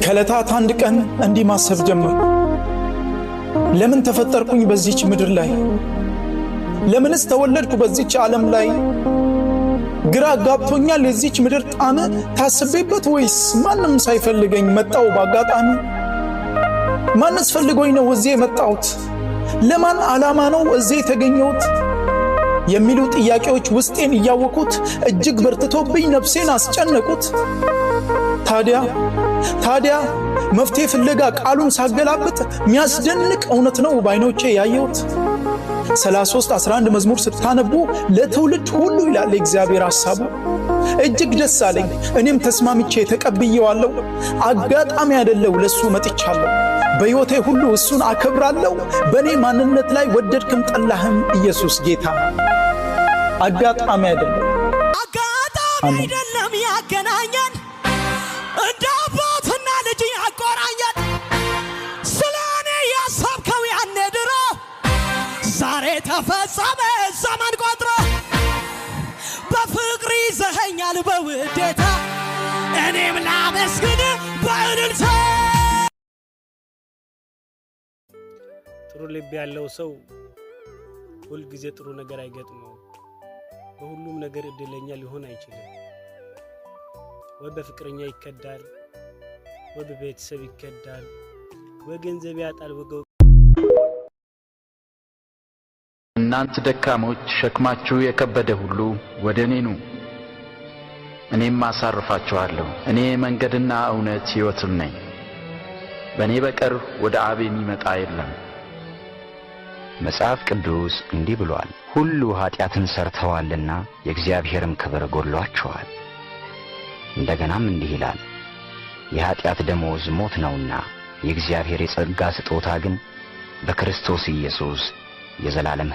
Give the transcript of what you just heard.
ከዕለታት አንድ ቀን እንዲህ ማሰብ ጀመርኩ። ለምን ተፈጠርኩኝ በዚች ምድር ላይ? ለምንስ ተወለድኩ በዚች ዓለም ላይ? ግራ ጋብቶኛል የዚች ምድር ጣዕም። ታስቤበት ወይስ ማንም ሳይፈልገኝ መጣው በአጋጣሚ? ማንስ ፈልጎኝ ነው እዚህ የመጣሁት? ለማን ዓላማ ነው እዚህ የተገኘሁት? የሚሉ ጥያቄዎች ውስጤን እያወኩት እጅግ በርትቶብኝ ነፍሴን አስጨነቁት። ታዲያ መፍትሄ ፍለጋ ቃሉን ሳገላብጥ የሚያስደንቅ እውነት ነው በዓይኖቼ ያየሁት። 33 11 መዝሙር ስታነቡ ለትውልድ ሁሉ ይላል የእግዚአብሔር ሐሳቡ። እጅግ ደስ አለኝ፣ እኔም ተስማምቼ ተቀብዬዋለሁ። አጋጣሚ አይደለው ለሱ መጥቻለሁ። በሕይወቴ ሁሉ እሱን አከብራለሁ። በእኔ ማንነት ላይ ወደድክም ጠላህም ኢየሱስ ጌታ። አጋጣሚ አይደለም። አጋጣሚ አይደለም ያገናኘን፣ እንደ አባትና ልጅ ያቆራኘን። ስለ እኔ ያሰብከው ያኔ ድሮ ዛሬ ተፈጸመ ዘመን ቆጥሮ። በፍቅር ይዘኸኛል በውዴታ፣ እኔም ላመስግን በእልልታ። ጥሩ ልብ ያለው ሰው ሁልጊዜ ጥሩ ነገር አይገጥመውም። በሁሉም ነገር እድለኛ ሊሆን አይችልም። ወይ በፍቅረኛ ይከዳል፣ ወይ በቤተሰብ ይከዳል፣ ወይ ገንዘብ ያጣል፣ ወይ እናንት ደካሞች፣ ሸክማችሁ የከበደ ሁሉ ወደ እኔ ኑ፣ እኔም አሳርፋችኋለሁ። እኔ መንገድና እውነት ሕይወትም ነኝ። በእኔ በቀር ወደ አብ የሚመጣ የለም። መጽሐፍ ቅዱስ እንዲህ ብሏል፣ ሁሉ ኀጢአትን ሠርተዋልና የእግዚአብሔርም ክብር ጎድሎአቸዋል። እንደገናም እንዲህ ይላል፣ የኀጢአት ደመወዝ ሞት ነውና የእግዚአብሔር የጸጋ ስጦታ ግን በክርስቶስ ኢየሱስ የዘላለም